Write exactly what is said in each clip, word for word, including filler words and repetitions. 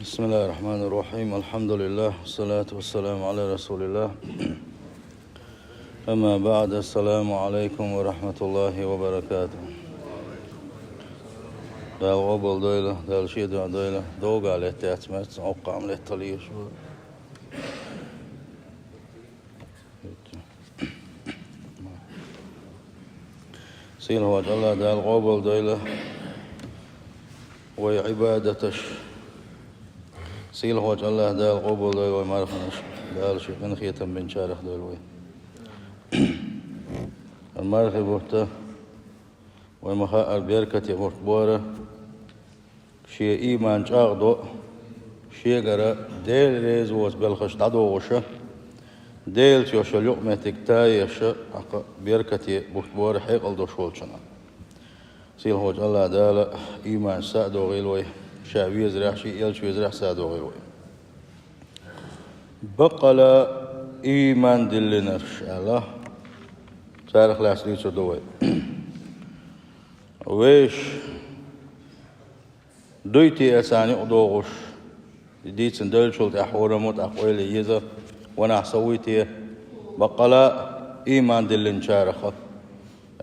بسم الله الرحمن الرحيم. الحمد لله، والصلاة والسلام على رسول الله. أما بعد، السلام عليكم ورحمة الله وبركاته. Дала къобал дойла, Дала шен дуьхьа дойла, догӀа леттац, маьцна оккхам леттал еш ву. Сийлахьчу Аллах Дала къобал дойла вай Ӏибадаташ. Сийлахьчу Аллах Дала къобал дойла вай марханаш. Дала шен къинхетам бинчарах дойла вай. Мархи бутт вай ма хаъара беркате бутт бора. Шен ийман чӀагӀдо, шегара Дела реза воцу белхаш дӀадохуша, Делаца йолу юкъаметтиг тайеша, хьакха беркате бутт бора хьекъал долуш волчунна. Сийлахьчу Аллах Дала ийман са а дохийла вай, Ша везарехь, Шен элча везарехь са а дохийла вай. Баккъала ийман диллинарш аьлла, царах лаьцна дуьйцур ду вай. Вешан дуй те царна юкъадогӀуш, дийцина девллачул тӀаьхьа хӀораммо тӀаккха ойла еза, ванахь со вуй те, баккъала а ийман диллинчараха,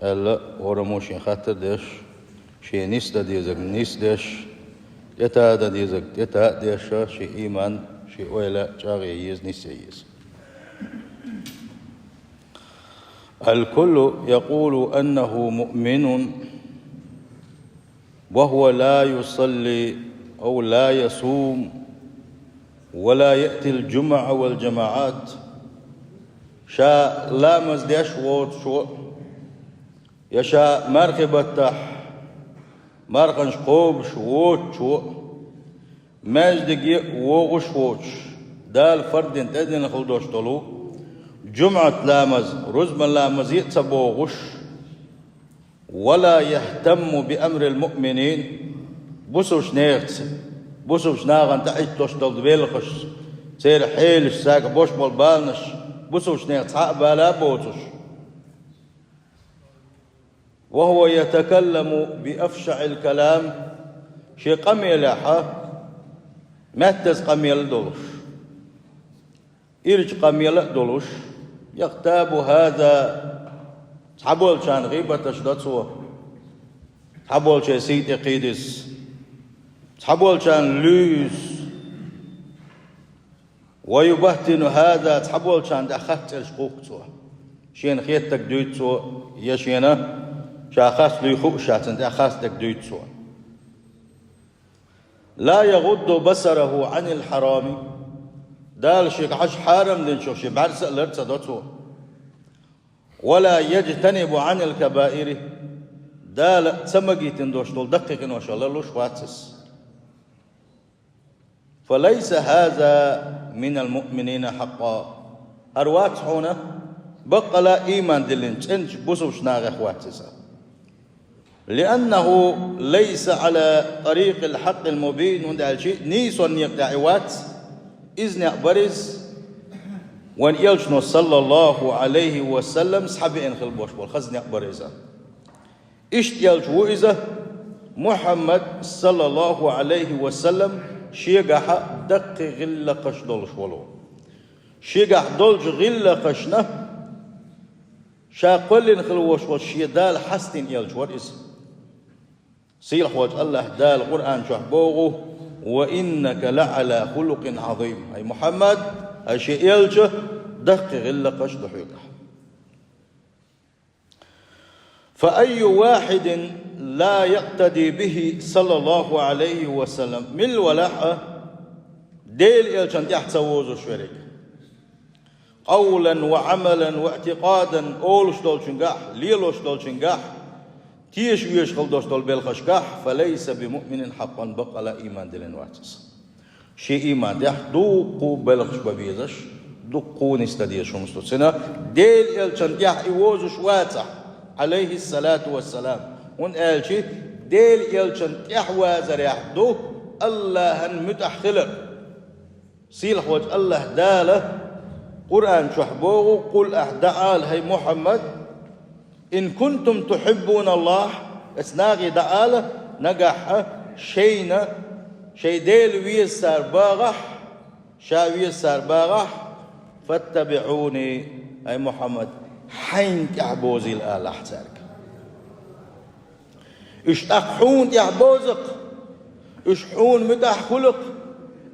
аьлла, хӀораммо шен хаттар деш, шен нисдан дезарг нисдеш, тӀетадан дезарг тӀетадеш, шен ийман, шен ойла чӀагӀъян еза, нисъян еза. الكل يقول أنه مؤمن وهو لا يصلي أو لا يصوم ولا يأتي الجمعة والجماعات. Ша ламаз деш воцучо, я ша мархи баттахь марханаш кхобуш воцучо, маьждиге а вогӀуш воцуш, Дала фарз дина тӀедиллина хила долуш долу жумӀат ламаз, рузбан ламазе а ца богӀуш, ولا يهتم بأمر المؤمنين, бусалбачу нехаца, бусалбачу нахана тӀехӀитталуш долу белхаш, церан хьелаш, цаьрга беш болу баланаш, бусалбачу нехан цхьа а бала а боцуш. وهو يتكلم بأفشع الكلام, шен къамелехь меттаза къамел а долуш, ирча къамел а долуш, يغتاب هذا, цхьаболчарна гӀийбаташ до цо, цхьаболчеран сий тӀе кхийдис, цхьаболчарна луьйс, ويبهتن هذا, цхьаболчарна тӀехь харц цӀераш кхухку цо. Шена хеттарг дуьйцу цо, я шена ша харц луьй хууш цунна тӀехь харц дерг дуьйцу цо. لا يغض بصره عن الحرام, Дала шега хьажа хьарам динчух шен бӀаьрса а лар ца до цо. ولا يجتنب عن الكبائر, Дала ца магийтина долуш долу даккхий къиношах ларлуш вац иза. فليس هذا من المؤمنين حقا. ХӀара вац хьуна баккъала а ийман диллина цӀеначу бусалбачу нахех вац иза. لأنه ليس على طريق الحق المبين, хӀунда аьлча нийсонан некъа тӀехь и вац, иза некъ бара иза, вайн элчано, саллаллаху Ӏалайхи ва саллам, схьабеана хила болуш болу хаза некъ бара иза. Иштта элча ву иза, Мухьаммад, саллаллаху Ӏалайхи ва саллам, шегахь даккхий гӀиллакхаш долуш волу. Шегахь долчу гӀиллакхашна ша кхоьллина хила волуш волу шен Дала хьастийна элча вара иза. Сийлахьчу Аллах Дала Къуръан чохь боху: وإنك لعلى خلق عظيم. Ай Мухьаммад, ай шен элча, даккхий гӀиллакхаш ду хьоьгахь. فأي واحد لا يقتدي به صلى الله عليه وسلم, милла валахь а Делан элчанна тӀехь ца вовзуш верг, قولا وعملا واعتقادا, олуш долчуьнгахь, лелош долчуьнгахь, теша везаш хила долуш долу белхашкахь, فليس بمؤمن حقا, баккъала а ийман диллина вац иза. Шен ийман тӀехь дуккха белхаш бан безаш, дуккха нисдан дезаш хӀумнаш ду цуьнан, Делан элчанна тӀехь и вовзуш вацахь, Ӏалайхиссалату вассалам. ХӀунда аьлча Делан элчанна тӀехь вазарехь ду Аллахьан муьтӀахь хилар. Сийлахьчу Аллах Дала Къуръан чохь боху: قل, ахь дӀаала, хӀай Мухьаммад, إن كنتم تحبون الله, эцу нахе дӀаала, нагахь шайна Шайн Дела веза цар багӀахь, ша веза цар багӀахь, «فاتبعوني», ай Мухьаммад, хьайна тӀаьхьа бовзийла алахь цаьрга. Уьш тӀаккха хьуна тӀаьхьа бовза-кх, уьш хьуна муьтӀахь хуьлу-кх,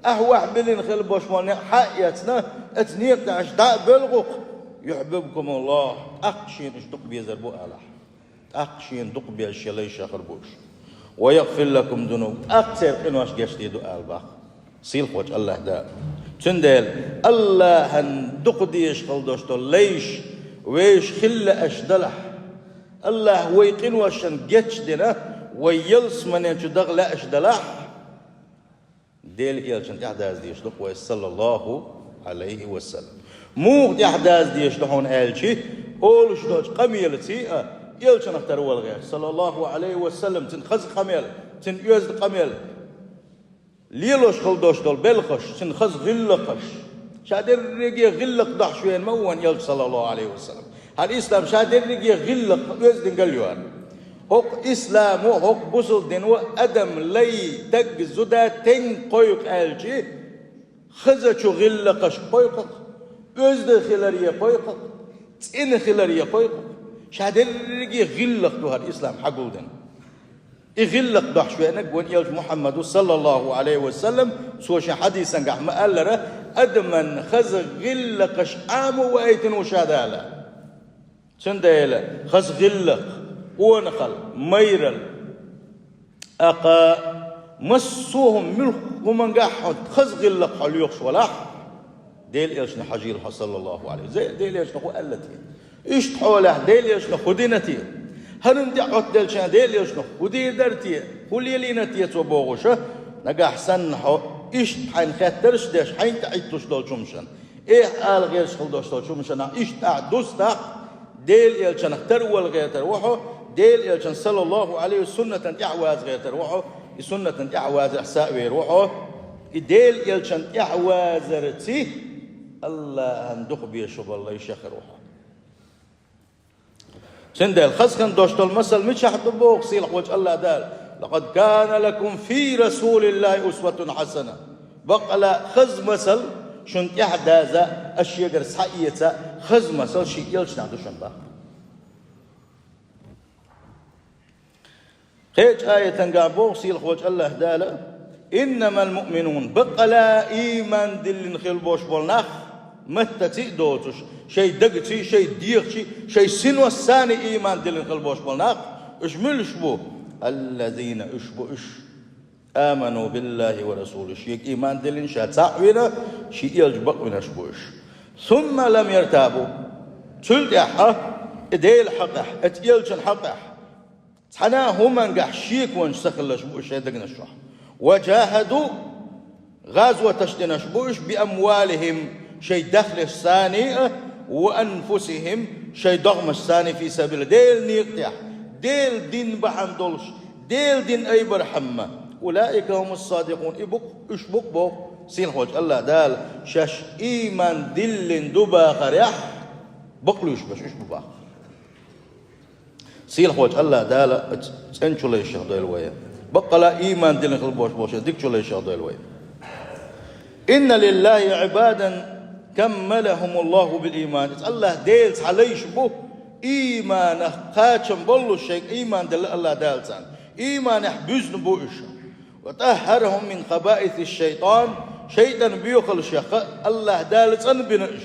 ахь охьабиллина хила болуш болу некъ хьа а эцна, оцу некъа тӀехь уьш дӀа а боьлху-кх, «يحببكم الله», тӀаккха шена уьш дукха безар бу алахь. ТӀаккха шена дукха безаш шен лайш яхар бу уьш. «ويغفر لكم ذنوبكم», тӀаккха церан къинош гечдийр ду ала боху сийлахьчу АллахӀ Дала. Цундела АллахӀан дукха дезаш хила долуш долу лайш вешан хила лаьаш далахь, АллахӀа вайн къиношна гечдина, вай ялсаманин чу даха лаьаш далахь, Делан элчанна тӀаьхьа даза дезаш ду-кх вай, саллаллаху Ӏалайхи ва саллам. Муха тӀаьхьа даза дезаш ду хьуна аьлча, олуш долчу къамелаций а, элчанах тара вала гӀерташ, саллаллаху Ӏалайхи ва саллам, цуьнан хаза къамел, цуьнан оьзда къамел, лелош хила долуш долу белхаш, цуьнан хаза гӀиллакхаш. Ша дерриге гӀиллакх дохьуш веана ма ву вайн элча, саллаллаху Ӏалайхи ва саллам. ХӀара ислам ша дерриге гӀиллакх оьздина гал йора. ХӀокху исламо, хӀокху бусалба дино адам лай, даг, зуда тенга кхойкху аьлча, хазачу гӀиллакхашка кхойкху-кх, оьзда хиларе кхойкху-кх, цӀена хиларе кхойкху-кх. Ша дерриге гӀиллакх ду хӀара ислам хьагулдина. И гӀиллакх дохьуш веанарг вайн элча Мухьаммад ву, саллаллаху Ӏалайхи ва саллам, цо шен хьадисангахь ма-аллара, адаман хаза гӀиллакхаш Ӏамо ваийтина ву ша Дала. Цундела хаза гӀиллакх, къонахалла, майралла, тӀаккха массо а хӀума, муьлхха хӀумангахь хьо хаза гӀиллакх хьо лоьхуш валахь, Делан элчане хьажийла хьо, саллаллаху Ӏалайхи. Делан элчано хӀун аьлла те? Иштта хьолехь Делан элчано хӀун дина те? ХӀара хӀума тӀехь Ӏоттаделча Делан элчано хӀун дийр дара те? ХӀун лелийна те цо бохуш а? Нагахь санна хьо иштта хьайна хеттарш а деш, хьайна тӀе Ӏитталуш долчу хӀуманашна, эхь ала гӀерташ хила долуш долчу хӀуманашна иштта ахь дустахь, Делан элчанах тара вала гӀертар ву хьо, Делан элчан, саллаллаху Ӏалайхи, суннатан тӀаьхьа ваза гӀертар ву хьо, и суннатан тӀаьхьа вазарехь са а вер ву хьо, и Делан элчан тӀаьхьа вазарца АллахӀан дукха безаш болу лайш яхар ву хьо. Цундела хаза хила долуш долу масал мичахь ду боху сийлахьчу АллахӀ Дала: «لقد كان لكم في رسول الله أسوة حسنة». Баккъала хаза масал шуна тӀаьхьа даза, ас шегара схьаэца хаза масал шен элчанехь ду шуна боху. Кхечу аятангахь боху сийлахьчу АллахӀ Дала: «إنما المؤمنون», баккъала ийман диллина хила болуш болу нах, маттаций а доцуш, шайн дагаций, шайн дегӀаций, шайн синош санна ийман диллина хила болуш болу нах, уьш муьлш бу? «الذين», уьш бу уьш, «آمنوا بالله ورسوله», шега ийман диллина, ша цхьаъ вина, шен элча бакъвинарш бу уьш. «ثم لم يرتابوا», цул тӀаьхьа, и Делан хьакъехь, и элчан хьакъехь, цхьана а хӀумангахь шеконаш ца хиларш бу уьш шайн дегнаш чохь. «وجاهدوا», гӀазоташ динарш бу уьш, «بأموالهم», шайн дахлеш санна а, «وأنفسهم», шайн догӀмаш санна, «في سبيل», Делан некъа тӀехь, Делан дин бахьана долуш, Делан дин айбархьама. «أولئك هم الصادقون», и бу-кх, уьш бу-кх боху сийлахьчу АллахӀ Дала, шаьш ийман диллина ду бахарехь, бакълуьйш берш уьш бу боху. Сийлахьчу АллахӀ Дала цӀена чулайшех дойла вай. Баккъала ийман диллина хила болуш болчеран дика чулайшех дойла вай. «إن لله عبادا كملهم الله بالإيمان». Иза АллахӀ Делан цхьа лайш бу, ийманах кхачам боллуш, шайга ийман делла АллахӀ Дала царна. Ийманехь буьзна бу уьш. «وطهرهم من خبائث الشيطان», шайтӀан боьхаллашех АллахӀ Дала цӀанбина уьш.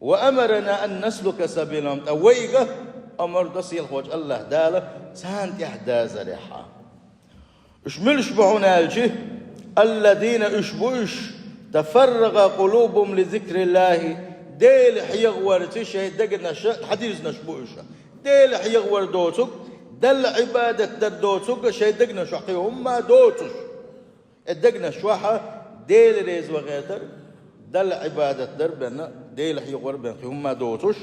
«وأمرنا أن نسلك سبيلهم», ткъа вайга омар до сийлахьчу АллахӀ Дала царна тӀаьхьа дазарехь. Уьш муьлш бу хьуна аьлча, «الذين», уьш бу уьш, «تفرغ قلوبهم لذكر الله», Дела хьехаварца шайн дегнаш хьадирзинарш бу уьш. Дела хьехавар доцург, Далла Ӏибадат дар доцург шайн дегнаш чохь кхин хӀумма доцуш. И дегнаш чохь Дела реза ван гӀертар, Далла Ӏибадат дар бен, Дела хьехавар бен кхин хӀумма доцуш,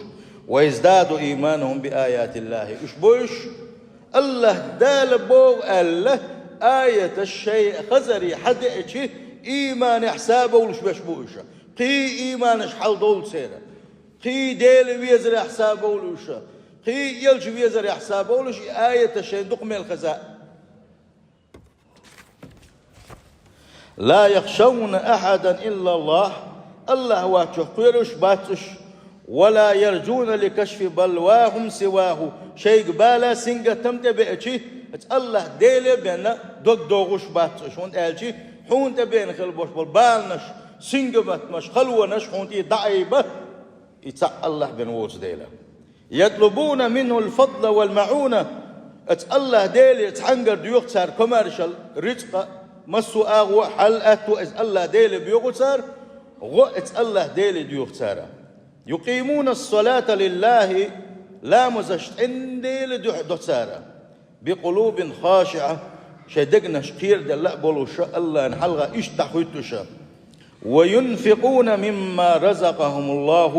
«ويزداد إيمانهم بآيات الله». Уьш бу уьш, АллахӀ Дала боху аьлла, аяташ шайн хазаре хьадеача, ийманехь са бовлуш берш бу уьш. Кхин ийманаш хьалдовлу церан. Кхин Дела везарехь са бовлу уьш. Кхин элча везарехь са бовлуш, и аяташ шайн дукха мел хаза. لا يخشون أحدا إلا الله, АллахӀ воацачох кхоьруш бац уьш. ولا يرجون لكشف بلواهم سواه, шайга бала, сингаттам тӀебеача, АллахӀ Деле бенна дог догӀуш бац уьш, хӀунда аьлча хьуна тӀебеана хила болуш болу баланаш, сингаттамаш, халонаш хьуна тӀера дӀаайба, и цхьаъ АллахӀ бен воцу дела. يطلبون منه الفضل والمعونة, АллахӀ Делера цхьаьнгара доьху цара комаьршалла, рицкъа, массо а агӀо, хьал, аьтто АллахӀ Деле боьху цара, гӀо АллахӀ Деле доьху цара. يقيمون الصلاة لله, ламазаш цӀена Делан дуьхьа до цара. بقلوب خاشعة, шайн дегнаш кхераделла а болуша, АллахӀна хьалха иштта дӀахӀуьттуша. وينفقون مما رزقهم الله,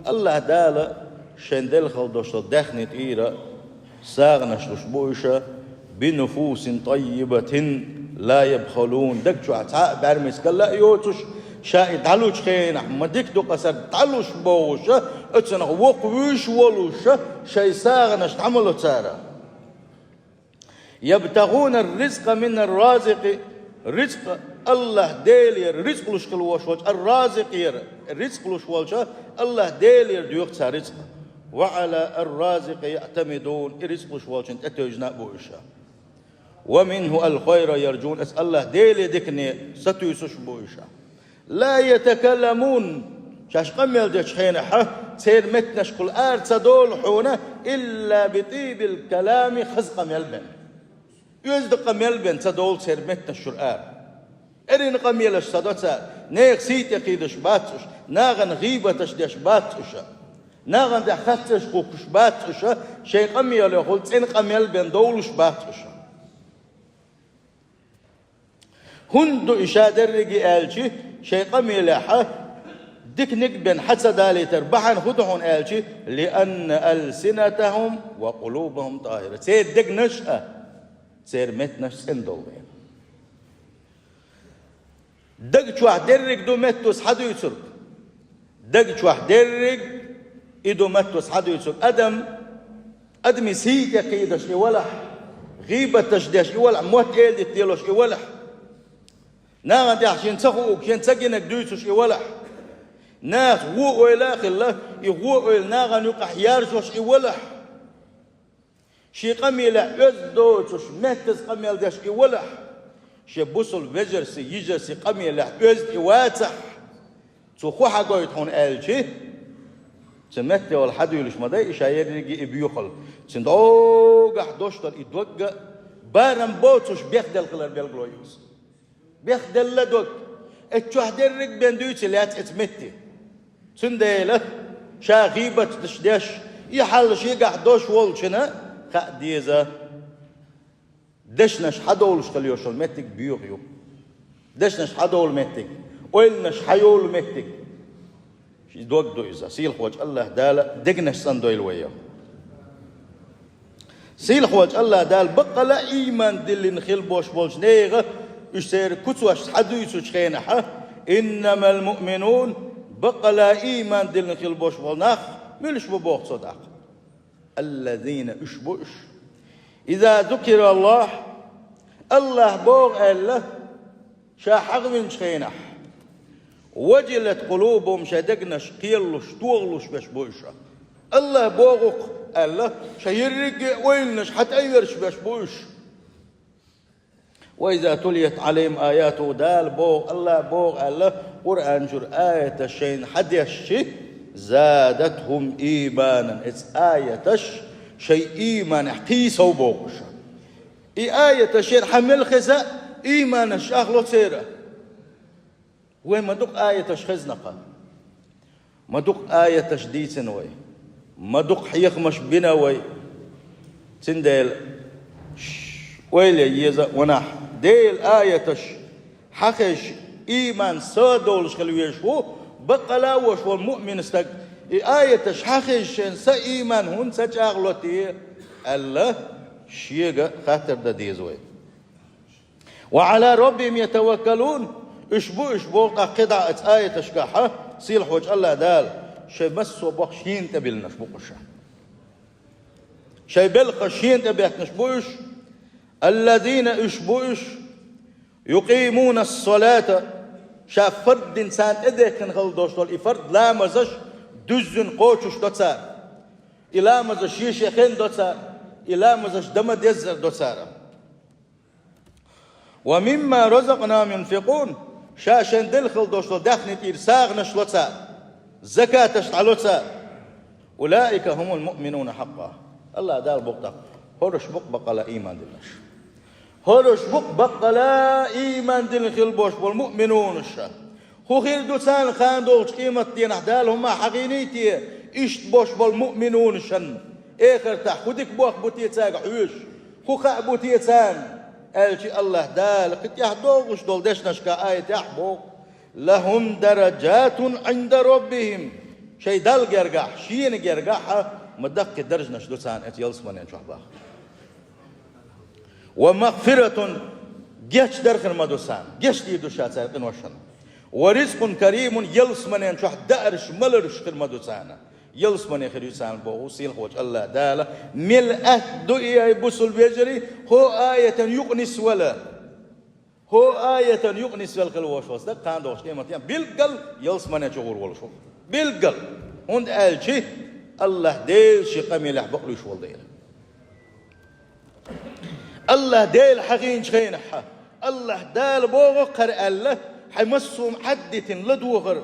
АллахӀ Дала шайн делла хала долуш долу даьхни тӀера сагӀанаш луш бу уьша. بنفوس طيبة لا يبخلون, даг чохь цхьа а бӀаьрмецигал а йоцуш, ша и дӀалучу хенахь ма дика ду-кх аса дӀалуш бохуша, оцунах воккхавуьйш волуша, шайн сагӀанаш дӀа ма ло цара. يبتغون الرزق من الرازق, рицкъа АллахӀ Делера рицкъ луш хила волуш волчу, الرازق-ера рицкъ луш волчу АллахӀ Делера доьху цара рицкъ. وعلى الرازق يعتمدون, и рицкъ луш волчун тӀетевжина а бу уьша. ومنه الخير يرجون, аса АллахӀ Деле дикане сатуьйсуш бу уьша. لا يتكلمون, шаьш къамел дечу хенахьа, церан меттанашкахула ара ца долу хьуна, إلا بطيب الكلام, хаза къамел бен. Оьзда къамел бен ца долу церан меттанаш чуьра ара. Эрина къамелаш ца до цара, нехан сий тӀе кхийдаш бац уьш, нахана гӀийбаташ деш бац уьша, нахана тӀехь хаттарш кхухкуш бац уьша, шайн къамелехула цӀена къамел бен довлуш бац уьша. ХӀунда ду и ша дерриге аьлча, шайн къамелехьа диканиг бен хьа ца далийтар бахьана хӀун ду хьуна аьлча, لأن ألسنتهم وقلوبهم طاهرة, церан дегнаш а, церан меттанаш цӀена долу дела. Даг чохь дерриг ду меттус хьадуьйцург. Даг чохь дерриг и ду меттус хьадуьйцург. Адам, адамийн сий тӀе кхийдаш и валахь, гӀийбаташ деш и валахь, мотт эладита лелош и валахь, нахана тӀехь шен ца хуург, шен ца гинарг дуьйцуш и валахь, нахаца вон ойла а хилла, и вон ойла нахана юкъахь яржош и валахь, шен къамелехь оьзда доцуш, меттаза къамел деш и валахь, шен бусалба вежарси, йижарси къамелехь оьзда и вацахь, цо хӀун хьагойту хьуна аьлча, цу меттехула хьадуьйлуш ма дай и ша ерриге и боьхалла. Цуьнан догахь дош долу и дог а барам боцуш бехделла хилар билгало ю иза. Бехделла дог. Эцу чохь дерриг бен дуьйций лаьцна эцу метте. Цундела ша гӀийбаташ деш, и хьал шегахь дош волчунна хаа деза. Дешнаш хьадовлуш хила йолу меттиг боьха ю. Дешнаш хьадовлу меттиг, ойланаш хьайолу меттиг. Ши дог ду иза. Сийлахьволчу АллахӀ Дала дегнаш цӀандойла вай. Сийлахьволчу АллахӀ Дала баккъала а ийман диллина хила бош болчу нехан, уьш церан куцош хьадуьйцучу хенахьа, إنما المؤمنون, баккъала а ийман диллина хила бош болу нах, муьлш бу боху цо тӀаккха? الذين, уьш бу уьш. إذا ذكر الله, АллахӀ боху аьлла, ша хьахавинчу хенахь, وجلت قلوبهم, шайн дегнаш кхелалуш, тохалуш беш бу уьш. АллахӀ боху-кх аьлла, шайн ерриге а ойланаш хьатӀеоьрзуш беш бу уьш. وإذا تليت عليهم آياته, Дала боху, АллахӀ боху аьлла, Къуръан чуьра аяташ шайна хьадешчи, زادتهم إيمانا, эцу аяташ шайн ийманехь кхийсов бохуша. И аяташ шайна хьан мел хеза, ийманаш чӀагӀло церан. Вай ма дукха аяташ хезна-кха. Ма дукха аяташ дийцина вай. Ма дукха хьехамаш бина вай. Цундела ш-, ойла еза ванахь, Делан аяташ хьахезаш, ийман са долуш хила везаш ву, баккъала а вош волу муъмин стаг, и аяташ хьахезаш шен са ийман хӀунда ца чӀагӀло те, аьлла, шега хаттар дан деза вай. وعلى ربهم يتوكلون. Уьш бу уьш боху тӀаккха кхидӀа оцу аяташкахьа, сийлахьволчу АллахӀ Дала, шайн массо а боху шена тӀе биллинарш бу уьш. Шайн белхаш шена тӀе беттинарш бу уьш. الذين, уьш бу уьш, يقيمون الصلاة, ша фард дина царна тӀедехкина хила долуш долу и фард ламазаш дуьззина кхочуш до цара. И ламазаш шен-шен хенна до цара, и ламазаш дан ма-деззара до цара. ومما رزقناهم ينفقون, ша шайна делла хила долуш долу даьхни тӀера сагӀанаш ло цара, закаташ дӀало цара. أولئك هم المؤمنون حقا. АллахӀ Дала боху тӀаккха: хӀорш бу-кх баккъала ийман диллинарш. ХӀорш бу-кх баккъала ийман диллина хила болуш болу муъминунаш. ХӀун хир ду царна кхана догӀучу къематдийнахь, Дала хӀума хьахийний те, иштта болуш болу муъминунашна? Эхартахь хӀун дика бохк бу те цаьрга хьоьжуш? ХӀун хаа бу те царна? Аьлча, АллахӀ Дала кхин тӀаьхьа догӀуш долу дешнашка, аятехь боху: لهم درجات عند ربهم. Шайн Далла гергахь, шена гергахь а ма даккхий даржанаш ду царна оцу ялсаманин чохь боху. ومغفرة, гечдар хир ма ду царна, гечдийр ду ша церан къиношна. ورزق كريم, ялсаманин чохь даарш, маларш хир ма ду царна. Ялсамане хир ю царна боху сийлахь волчу АллахӀ Дала. Мел атта ду и, ай бусулба вежарий, хӀо аятан юкъа нисвала. ХӀо аятан юкъа нисвелла хила волуш волу стаг кхана догӀучу къематдийнахь билггал ялсамане чу гӀур волуш ву. Билггал. ХӀунда аьлча АллахӀ Дела шен къамелехь бакълуьйш волу дела. АллахӀ Дела хьахийначу хенахь, АллахӀ Дала боху хӀара аьлла, хьайн массо а хӀума Ӏаддитина ладогӀар.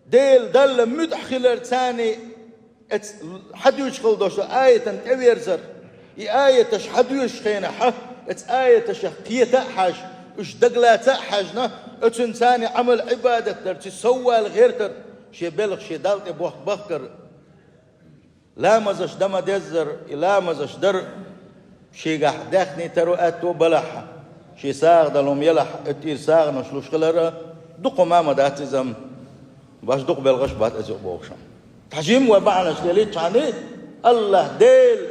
Дела Далла муьтӀахь хилар царний, эц хьадуьйцуш хила долуш аятан тӀеверзар. И аяташ хьадуьйцуш хенахь, эц аяташах кхета а хьаьжна, уьш дагалаца а хьаьжна, оцун царний Ӏамал-Ӏибадат дар, цуьнан соввала гӀертар, шен белхан шен Далла тӀе бохку бахкар. Ламазаш дан ма-деззара, и ламазаш дар, шегахь даьхни таро аьтто балахь, шен сагӀа дала хӀума елахь, оцу тӀера сагӀанаш луш хилар, дукха хӀума ма дац иза-м, баш дукха белхаш бац иза юкъа бохуш-м. Тхьажим вай бахьанаш делийтчхьаний, АллахӀ Дела,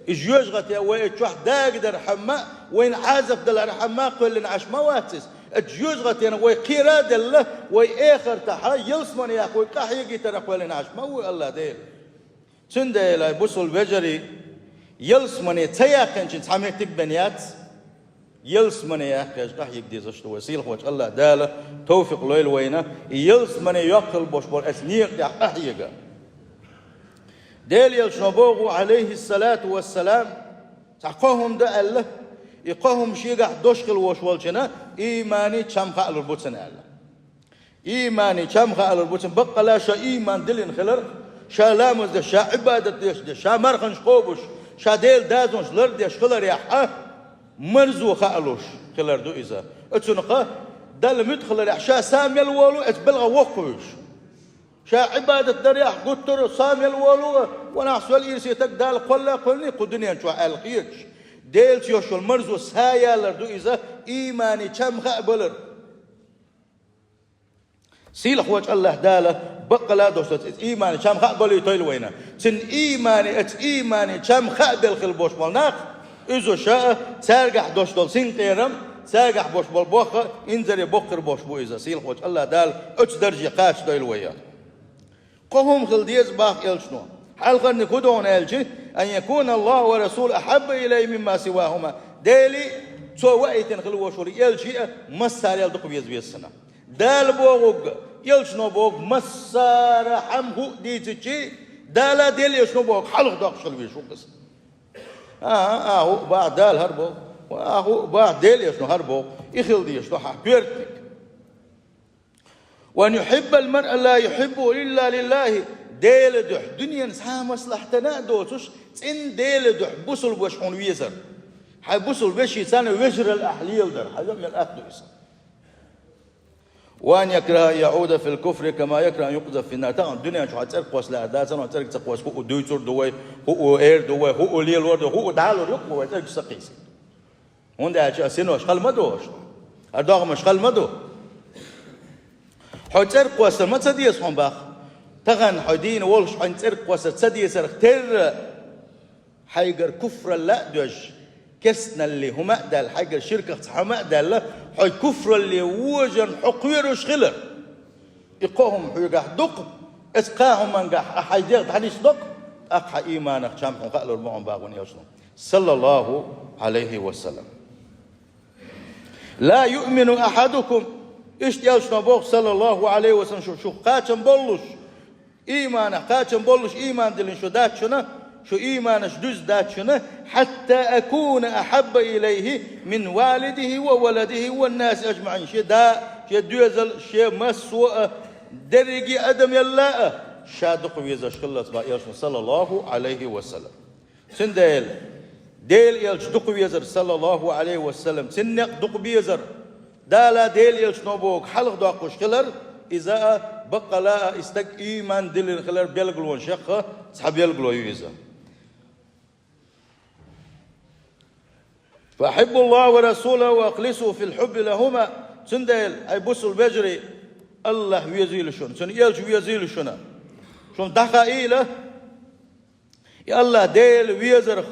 и жоьжахате вай оцу чохь дагадархьама, вайна Ӏазап далархьама кхоьллина Ӏаш ма вац иза. Оцу жоьжахатена вай кхера а делла, вай эхартахь ялсаманех вай къахьегийтархьама кхоьллина Ӏаш ма ву АллахӀ Дела. Цундела, ай бусулба вежарий, ялсамане ца яьккхинчун цхьа меттиг бен яц, ялсамане яьккхинчу къахьега дезаш ду вай. Сийлахь волчу АллахӀ Дала товфикъ лойла вайна, и ялсамане йоккха хила болуш болу оцу некъа тӀехь къахьега. Делан Элчано боху, Ӏалайхиссалату вассалам, цхьа кхо хӀума ду аьлла, и кхо хӀума шегахь долуш хила волуш волчунна ийманан чам хаалур бу цунна аьлла. Ийманан чам хаалур бу цунна, баккъала ша ийман диллина хилар, ша ламаз деш, ша Ӏибадат деш, деш, ша марханаш кхобуш, ша Делан дозанаш лардеш хиларехь а, марзо хаалуш хилар ду иза. Оцунах Далла муьтӀахь хиларехь ша са мел волу, оцу белхан воккхуьйтуш. Ша Ӏибадат дарехь гуттар а са мел волу, ванахь сол ирсе таг Дала кхолла а кхоьллина кху дуьнен чохь аьлла хеташ. Делаца йолуш йолу марзо са ялар ду иза, ийманан чам хаа балар. Сийлахь волчу АллахӀ Дала баккъала а долуш долу иза ийманан чам хаа балийтойла вайна. Цуьнан ийманан, оцу ийманан чам хаа белла хила болуш болу нах, иза ша а, цаьргахь долуш долу синкъерам, цаьргахь болуш болу бохха, инзаре боккхур болуш бу иза. Сийлахь волчу АллахӀ Дала оцу дарже кхачадойла вай. Кхо хӀума хила деза боху Элчано. Хьалхарниг хӀун ду хьуна аьлча, أن يكون الله ورسوله أحب إليه مما سواهما. Дели, цо ваийтина хила волуш волу Элчи а массарел дукха веза веза цунна. Дала бохург, Элчано бохург массарахьама хӀуъа дийцичи, Дала Дела Элчано бохург хьалха доккхуш хила везаш ву иза. А, а, хӀуъа боху Дала хӀара боху, а, хӀуъа боху Дела Элчано хӀара боху. И хила дезаш ду хьан коьртаниг. وأن يحب المرء لا يحبه إلا لله. Делан дуьхьа дуьненан цхьа а маслахьтана а доцуш, цӀена Делан дуьхьа бусулба ваша хьуна везар. Хьайн бусулба вешица вежаралла ахь леладар, хьан йо мел атта ду иза. وأن يكره أن يعود في الكفر كما يكره أن يقذف في النار. Тахана дуьнен чу хьо цӀерга кхосса лаьара дац, хьо цӀерга ца кхосса, хӀуъу дуьйцур ду вай, хӀуъу эр ду вай, хӀуъу лелор ду, хӀуъу дӀалур ю вай цӀерга ца кхийса. ХӀунда аьлча синош хала ма ду хӀара. ХӀара догӀмаш хала ма ду. Хьо цӀерга кхоссар ма ца деза хьуна боху. Тахана хьо дийна волуш хьайна цӀерга кхоссар ца дезарх терра, хьайгара куфралла а доьжна, керстаналлин хӀума а даьлла, хьайгара ширках цхьа хӀума а даьлла, хьо куфралле вожарна хьо кхоьруш хилар. И кхо хӀума хьоьгахь ду-кх, оцу кхаа хӀумангахь ахь хьайн дегӀ дӀанисдо-кх, тӀаккха хьан ийманах чам хьуна хаалур бу хьуна боху Элчано, саллаллаху Ӏалайхи ва саллам. «Ла юъмину ахьадукум», иштта элчано боху, саллаллаху Ӏалайхи ва саллам, шу, шу кхачам боллуш, ийманах кхачам боллуш, ийман диллина шу дац шуна, шу ийманаш дуьзна дац шуна, «хьатта акуна ахьабба илайхи мин валидихи ва валадихи ва ннаси аджмаӀин». Шен да, шен доьзал, шен массо а, дерриге а адамелла а ша дукха везаш хиллалц боху элчано, саллаллаху Ӏалайхи ва саллам. Цундела Делан элча дукха везар, саллаллаху Ӏалайхи ва саллам, цуьнан некъ дукха безар, Дала Делан элчано бохург хьалха доккхуш хилар, иза а, баккъала а и стаг ийман диллина хилар белгалонех цхьа белгало ю иза. «Фа ахьиббуллаха ва расулаху ва ахлису фил хьубби лахума». Цундела, хӀай бусалба вежарий, АллахӀ везийла шуна, Цуьнан элча везийла шуна. Шуна дӀахаийла, и АллахӀ Дела везарх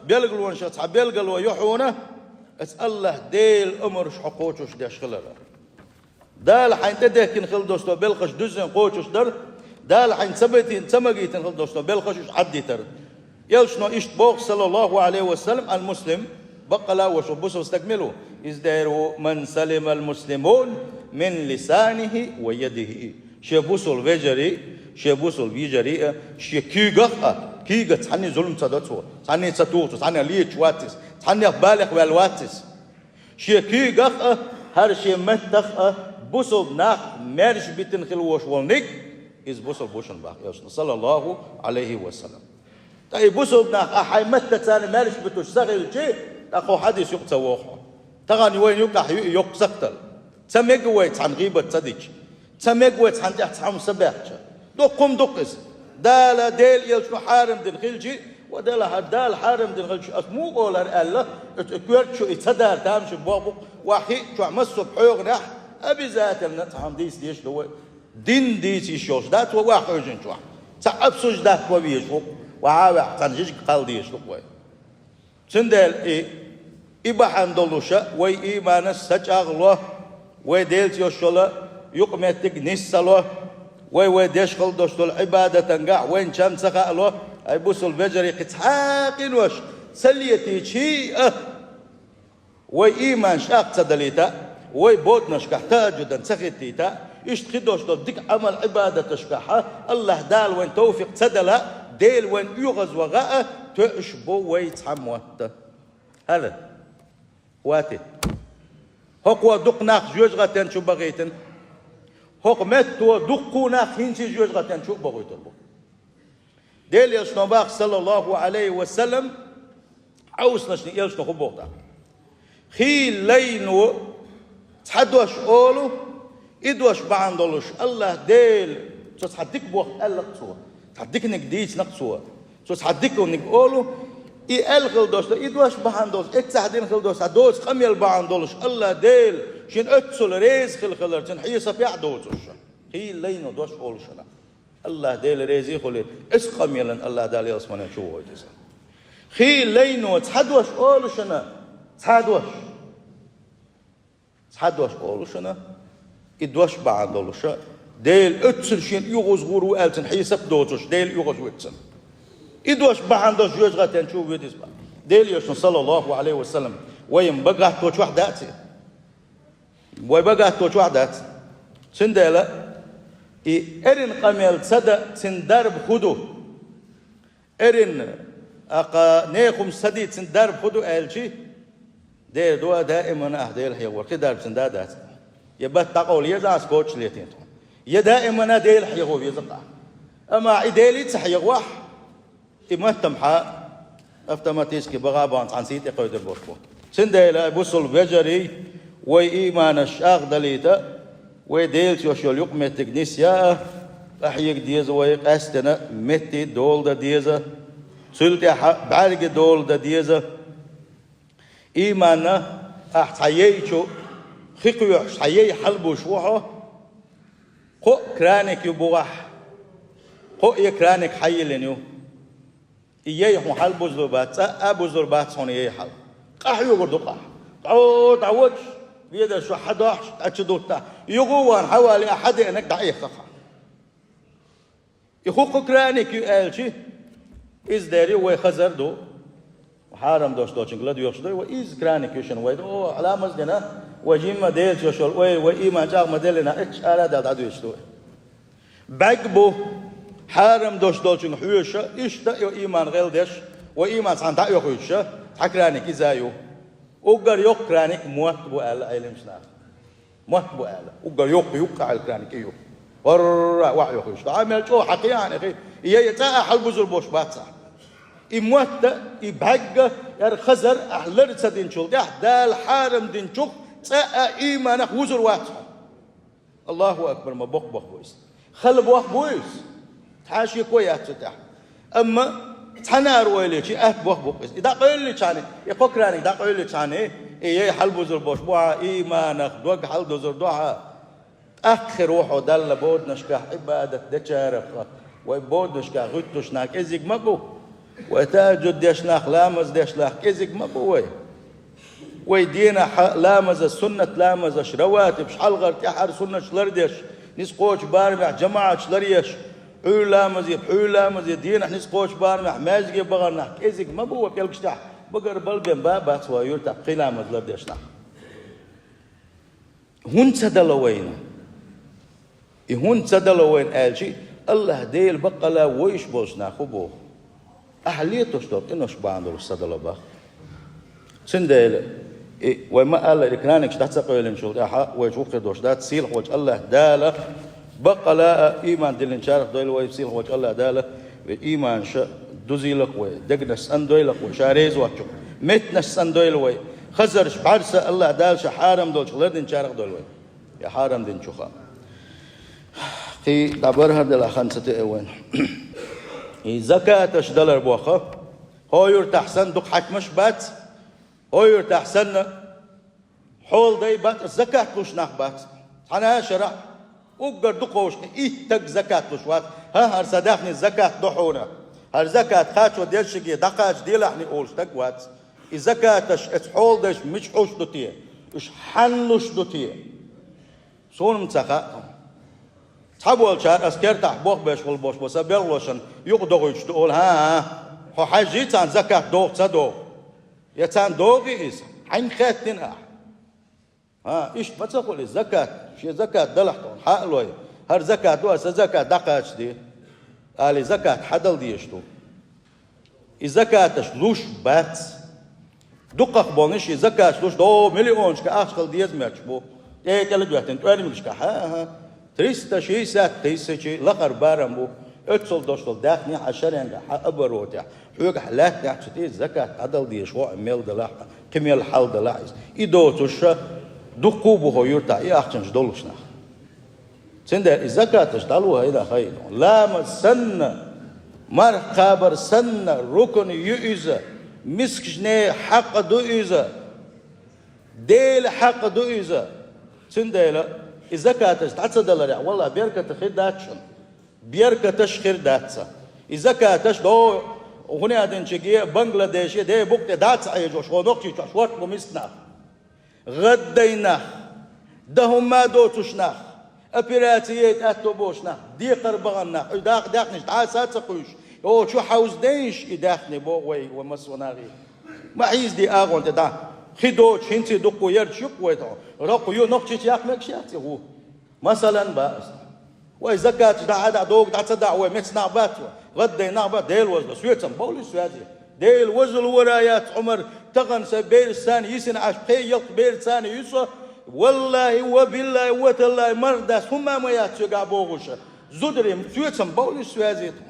белгалонех цхьа белгало ю хьуна, аса АллахӀ Делан амарш хьо кхочуш деш хилар. Дала хьайна тӀедехкина хила долуш долу белхаш дуьззина кхочушдар, Дала хьайна ца битина, ца магийтина хила долуш долу белхаш уьш Ӏаддитар. Элчано иштта боху, саллаллаху Ӏалайхи ва саллам: «Ал-муслим», баккъала а ву шу бусалба стаг мила ву? Иза дера ву: «Ман салимал муслимун мин лисанихи ва ядихи». Шен бусалба вежарий, шен бусалба йижарий а, шен куьйгах а, куьйгаца цхьанне зулам ца до цо, цхьанне ца туху цо, цхьанне леташ вац иза, цхьаннех балех ваьлла вац иза. Шен куьйгах а, хӀара шен меттах а бусалба нах маьрша битина хила вош волниг, иза бусалба ву шуна боху элчано, саллаллаху Ӏалайхи ва саллам. Ткъа и бусалба нах ахь хьайн меттаца маьрша битуш ца хилча, тӀаккха хьо хьадис юкъа ца воху. Тахана вайна юкъахь ю и йоккха сахтал. Ца мега вай цхьанна гӀийбат ца дича. Ца мега вай цхьанна тӀехь цхьа хӀума са баьхча. Дуккха хӀума ду-кх иза. Дала, Делан элчано хьарам дина хилча, ва Дала хьа-, Дала хьарам дина хилча, ас муха олу аьлла, оцу коьрта чу и ца дара тамашийна боху, ваххьий чохь массо а пхьоьгӀанехь, обязательно цхьа хӀума дийца дезаш ду вай. Дин дийца йиш йолуш дац вай ваххьий хьоьжин чохь. Цхьа обсуждать ван везаш ву-кх, вахьа а ваьхьа цхьана жижиг кхалла дезаш ду-кх вай. Цундела и, и бахьана долуша вай ийманаш сачӀагӀло, вай Делаца йолуш йолу юкъаметтиг нисса ло, вай, вай деш хала долуш долу Ӏибадатангахь вайна чам ца хаало, хӀай бусалба вежарий, кхин цхьа а къинош ца летийча а, вай ийманаш чӀагӀ ца далийта, вай боданашкахь тахӀажжудан ца хӀиттийта, иштта хи долуш долу дика Ӏамал-Ӏибадаташкахьа АллахӀ Дала вайна тавфикъ ца дала, Дела вайна оьгӀазван гӀа а тоьуш бу вай цхьа мотта. ХӀара, вати. ХӀокхо дукха нах жоьжахатен чу бахийтина. ХӀокху метто дуккха нах хӀинца жоьжахатен чу а бахийтур бу. Делан элчано боху, саллаллаху Ӏалайхи ва саллам, Ӏовсанашна элчано хӀун боху тӀаккха? Хийла лайно цхьа дош олу, и дош бахьана долуш АллахӀ Дела, цо цхьа дика боху аьлла-кх цо, цхьа диканиг дийцина-кх цо, цо цхьа диканиг олу, и аьлла хила дош ду, и дош бахьана долуш, эццахь дина хила дош, цхьа доцу къамел бахьана долуш АллахӀ Дела шена оццул реза хила хилар цуьнан хьесапехь а доцуш. Хийла лайно дош олу шуна. АллахӀ Дела реза а хуьлийла, оцу къамелан АллахӀ Дала ялсамане чу вохуьйту иза. Хийла лайно цхьа дош олу шуна, цхьа дош. Цхьа дош олу шуна, и дош бахьана долуша, Дела оццул шена оьгӀаз гӀур ву аьлла цуьнан хьесап доцуш, Дела оьгӀаз вуьту цуьнан. И дош бахьана долуш жоьжахатен чу вуьту иза боху. Делан элчано, саллаллаху Ӏалайхи ва саллам, вайн богатство чохь дац и. Вай богатство чохь дац. Цундела и эрна къамел ца дан цуьнан дарба хӀун ду? Эрна, акха, нехан хӀума ца дийцина дарба хӀун ду аьлчи, дера ду а, даимана ахь Дела хьехавар, кхин дарба цуьнан да а дац. Я бат дӀакъовла еза ахь, коча летийна тхуна. Я даимана Дела хьехо веза-кх ахь. Амма и Дела ца хьехавахь, и маттам хьа автоматически баха а бахана цхьана сий тӀекхевдина болуш бу. Цундела, бусалба вежарий, вай ийманаш чӀагӀдалийта, вай Делаца йолуш йолу юкъаметтиг нисъя а, къахьега деза вай, къаьсттина метте дола дан деза, цул тӀаьхьа бӀаьрге дола дан деза. Ийманна ахь цхьа яй чу хи кхоьхьуш, цхьа яй хьалабузуш ву хьо, кхоъ краник ю бухахь, кхоъ я краник хьайиллина ю. И яй хьуна хьалабузалур бац, цкъа а бузалур бац хьуна яй хьал. Къахьоьгур ду-кх ахь. ДӀо дӀаводуш, ведар шу хьадохьуш, дӀа чу дуттахь, юха а вахана хьавале, ахь хьадеанарг дӀаэхха хьан. И хӀокху краник ю аьлчи, иза дерриг вай хазар ду. Хьарам дош долчуьнга ладоьгӀуш ду, вай иза краник ю шуна вай ду. О, ламаз дина, Вай жимма Делаца йолу ойла, вай ийман чӀагӀ ма-деллинехь, эццахь ара а даьлла дӀадуьйцуш ду. БӀаьрг бу хьарам долуш долчуьнга хьоьжуш, иштта а иман гӀелдеш, вай ийман цхьаьна дӀа а оьхуьйтуш, цхьа краник иза а ю. Уггар йоккха краник мотт бу аьлла Ӏеламнаха. Мотт бу аьлла. Уггар йоккха юккъехь аьлла краник и ю. ГӀорра охьа йохуьйтуш. Ахьа мел чӀогӀа хьан кхин а хьан и, я, я цкъа а хьалбузур болуш бац ахь. И мотт а, и бӀаьрг а, яра хазар а ахь лар ца динчул тӀаьхьа, Дала хьарам динчух цкъа а ийманах вузур вац хьо. Аллаху акбар, ма боккха бохам бу иза. Хала бохам бу иза. Цхьа а шеко яц цу тӀехь. Амма цхьанара ойла йича, атта бохам бу иза. И дӀакъевлличхьана, и кхо краник дӀакъевлличхьана, и яй хьалбузур болуш бу хьан, ийманах дог хьалдузур ду хьан. ТӀаккха хир ву хьо Далла боданашкахь Ӏибадат дечарах. Вай боданашкахь гӀуьттуш нах кӀезиг ма бу. Вай тахӀажжуд деш нах, ламаз деш нах кӀезиг ма бу вай. Вай дийнахь ламазаш, суннат ламазаш, раватибаш, хьалхара, тӀаьххьара суннаташ лардеш, нисса кхочу барамехь жамаӀаташ ларъеш, Ӏуьйра ламазе, пхьуьйра ламазе, дийнахь нисса кхочу барамехь маьждиге бахар нах кӀезиг ма бу вай пӀелгаш тӀехь, багара балбен бан а бац вай юьртахь пхи ламаз лардеш нах. ХӀунда ца дало вайна? И хӀунда ца дало вайна аьлча, АллахӀ Дела баккъала вовзаш болчу нах ву боху. Ахьа летош долу къинош бахьана долуш ца дало боху. Цундела, и, вай ма-аллара, и краникаш дӀа ца къевлинчул тӀаьхьа вайчу вукхе дош дац, сийлахь волчу АллахӀ Дала баккъала а ийман диллинчарах дойла вай, сийлахь волчу АллахӀ Дала вай ийманаш дузийла-кх вай, дегнаш цӀандойла-кх вай, ша реза воцчух, меттанаш цӀандойла вай, хазарш, бӀаьрса АллахӀ Дала ша хьарам долчух лардинчарах дойла вай. Я хьарам динчуха. Кхин дӀа бархӀар делахь хан ца теа вайна. И закаташ далар боху. ХӀокху юьртахь санна дукха хьаькамаш бац. ХӀокху юьртахь санна хьолдай бац, закат луш нах бац. Цхьана а шарахь уггар дукховшахь итт стаг закат луш вац. ХӀан, хӀара сан даьхни закат ду хьуна. ХӀара закат кхачо дершиге дӀакхача делахьни олуш стаг вац. И закаташ, эцу хьолдайша мича хьуш ду те? Уьш хьанна луш ду те? Суна-м ца хаьа. Цхьаболчара ас кертахь бохбеш волу бош бо сан белхалошна юкъа дохуьйтуш ду олу, хӀан-хӀа, хьо хьаьжжий царна закат догӀу ца догӀу? Я царна догӀий иза? Хьаьнга хаьттина ахьа? ХӀан, иштта ма ца хуьлу иза закат, шен закат далахь тхуна, хьа а лой, хӀара закат ду, аса закат дӀакхачаде, алий, закат хьадала дезаш ду. И закаташ луш бац. Дукхах болниш и закаташ луш, до миллионашка ахча хила деза моьттуш бу. ТӀе-, тӀе-, кӀел а доьттина, тӀоьрмигашка, хьа-, хьа, триста шестьдесят тысяч лахара барам бу. Оццул долуш долу даьхни хьан шаренгахь, хьан оборотехь, хьоьгахь лаьттахь цу тӀе закат дӀадала дезаш ву, мел далахь а, кхин мел хьал далахь а иза. И доцуш ша дуккха а бу хӀокху юьртахь и ахчанаш долуш нах. Цундела и закаташ дӀало хӀайда хӀайда. Ламаз санна, марха кхабар санна, рукун ю иза, мискачийн хьакъ ду иза, Делан хьакъ ду иза. Цундела и закаташ дӀа ца даларехь, валлахӀ, беркат хир дац шуна. Беркаташ хир дац. И закаташ до хӀунда аьлча, Бангладеше, де букъ тӀе дӀа ца Ӏежош, хӀо нохчийчохь шорта бу мискачийн нах. ГӀаддайн нах, дан хӀумма а доцуш нах, операци яйта аьтто болуш нах, декхар бахана нах, уьш дакъа даьхнаш дӀаса а ца кхуьйсуш, йо, чу хьовзадайша и даьхни боху вай, вай массо а нахе. Ма хьийзаде агӀонна тӀе дӀа. Хи доцуш хӀинца а дуккха ярташ ю-кх вай тхо. Роккха ю, нохчийчу яккха мегаш яц и хӀу. Масалан, бан аса. Вай закаташ дӀа а дӀа, догӀу дӀа ца дахь, вай меца нах бац вай. ГӀаддайн нах бац, Дела вазло. Соьца-м бовлий соьзий? Дела вазло вара яц, Ӏумар, тахана сайн бераш царна йисина Ӏаш, пхеа ялх бераш царна юьсо. ВаллахӀи, ва биллахӀи, ва таллахӀи, марха дас хӀумма а ма яц соьгахь бохуша. Зударий, соьца-м бовлий соьзий тхо?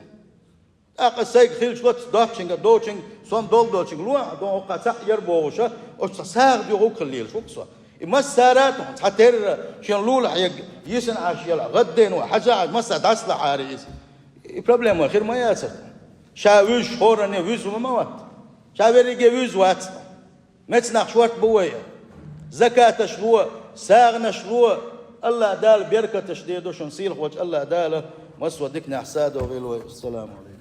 ТӀаккха сайга хилча лаца доцчуьнга, доцчуьнга, сом долу долчуьнга ло, дон хӀокху цхьаъ яра бохуша, оцу цхьа сагӀа дуьхьа хӀума хила лелаш ву-кх со. И массара а тхуна цхьатерра шен лулахь ерг йисина Ӏаш яла, гӀаддайна ву, хьажа Ӏаш, масса дӀасалахьара иза. И проблема хир ма яцара тхуна. Ша вуьзуш хӀоранна вуьзу ма вац. Ша верриге вуьзу вац тхуна. Меца нах шорта бу вай. Закаташ ло, сагӀанаш ло, АллахӀ Дала беркаташ дийр ду шуна, сийлахь волчу АллахӀ Дала массо а диканехь садогӀийла вай. Ассаламу Ӏалайкум.